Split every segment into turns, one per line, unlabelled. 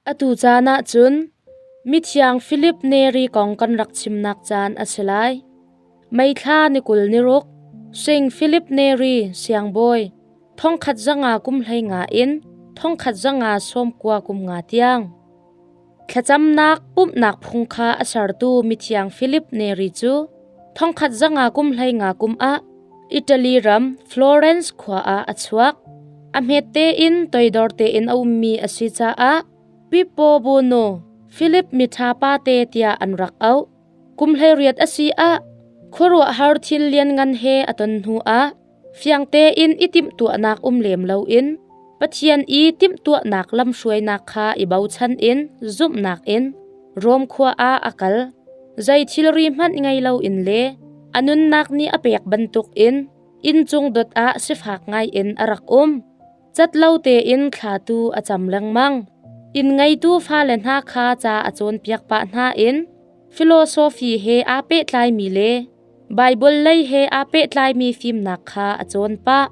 Atu caan ah cun mithiang Philip Neri kong kan rak chimnak caan a si lai. May thla ni 26 Sing Philip Neri siangbawi 1500 kum 15 in 1590 kum nga tiang. Thlacamnak pumhnak phung kha a sertu mithiang Philip Neri cu 1500 kum 15 kum ah Italy ram Florence khua ah a chuak. A hmet tein toidor tein a ummi a si caah Pippo Bono, Philip miṭha pa te tiah an rak auh. Kum 18 a si ah khuaruahhar thil lianngan he a ton hnu ah fiang tein i timhtuahnak um lem loin Pathian i timhtuahnak lamhruainak kha i bochan in zumhnak in Rom khua ah a kal. Zei thilri hmanh ngei loin le a nunnak nih a pek bantukin inncung dot ah sifak ngaiin a rak um. Cat lo tein thla tu a cam lengmang. Inn ngeitu fale hna kha ca a cawnpiak pah hna in philosophy he aa pehtlaimi le Baibal lei he aa pehtlaimi fimnak kha a cawn pah.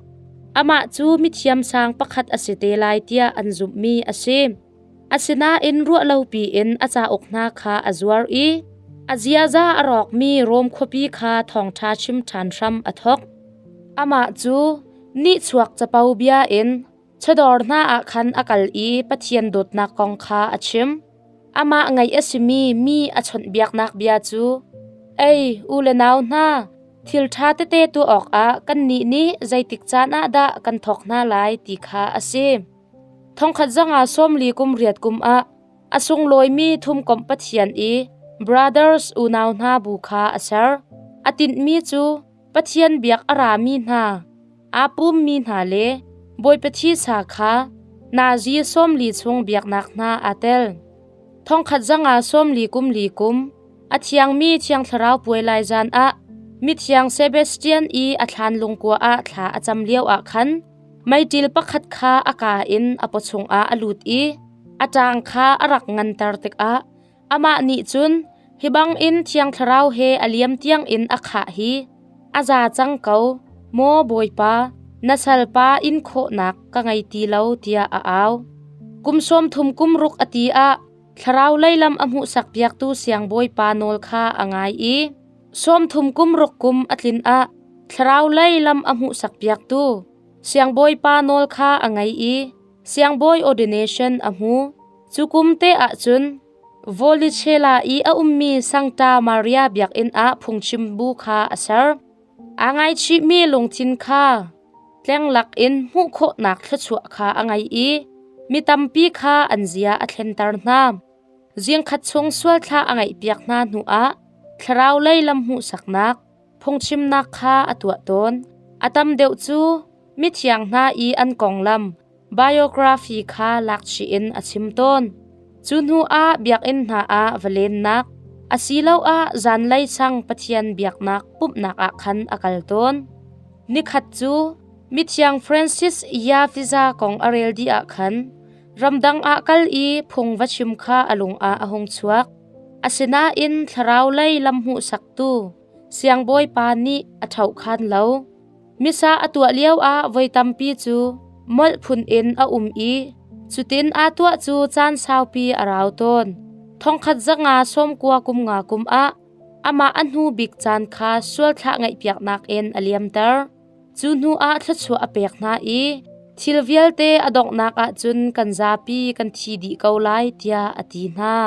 Amah cu mithiam sang pakhat a si te lai tiah an zumhmi a si. Asinain ruahlopi in a cauk hna kha a zuar i a ziaza a rawkmi Rom khuapi kha thawngṭha chim ṭhan hram a thawk. Amah cu nihchuak capo bia in chawdawr hna ah khan a kal i Pathian dawtnak kong kha a chim. Amah ngaih a simi mi a chawnhbiaknak bia cu, Ei, u le nau hna, thil ṭha tete tuah awkah kannih nih zeitik caan ah dah kan thawk hna lai ti kha a si. 1048 kum riat kum ah a sunglawimi thumkomh Pathian i Brothers unau hna bu kha a ser. A tinhmi cu Pathian biak a rami hna, aa pummi hna le Bawipa thisa kha nazi 40 chung biaknak hna aa tel. 1040 kum li kum a thiangmi Thiang Thlarau puai lai zan ah mithiang Sebastian i a thlan lungkua ah thla a cam lio ah khan meiṭil pakhat kha a kaa in a pawchung ah a lut i a ṭang kha a rak nganter tikah amah nih cun hi bangin Thiang Thlarau he a liam tiangin a khah hi a za cang ko, maw Bawipa, na salpa in khawhnak ka ngei ti lo tiah a au. Kum 30 kum ruk a ti ah thlarau lei lam a hmuhsak piaktu siangbawipa nawl kha a ngai i 30 kum ruk kum a tlin ah thlarau lei lam a hmuhsak piaktu siangbawipa nawl kha a ngei i siangbawi ordination a hmu. Cu kum te ah cun Vallicella i a ummi Sancta Maria biakinn ah phungchim bu kha a ser. Aa ngaichihmi lungthin kha tlenglak in hmuh khawhnak thluachuah kha a ngei i mi tampi kha an zia a thlenter hna. Zingkhat chung sualthla a ngaihpiak hna hnuah thlarau lei lam hmuhsaknak phungchimnak kha a tuah tawn. A tam deuh cu mithiang hna i an konglam biography kha lakchih in a chim tawn. Cu hnu ah biakinn hna ah va lennak asiloah zanlei sang Pathian biaknak pumhnak ah khan a kal tawn. Nikhat cu mithiang Francis Yafiza kong a rel dih ah khan ramdang ah kal i phung va chim kha a lung ah a hung chuak. Asinain thlarau lei lam hmuhsaktu siangbawipa nih a ṭhohkhan lo. Missa a tuah lioah voi tampi cu molh phun in a um i cutin aa tuah cu caan saupi a rau tawn. 1590 kum nga kum ah amah a hnu bik caan kha sualthlah ngaihpiaknak in a liamter. Cu hnu ah thluachuah a pek hna i thil vialte a donghnak ah cun kan zapi kan thi dih ko lai tiah a ti hna.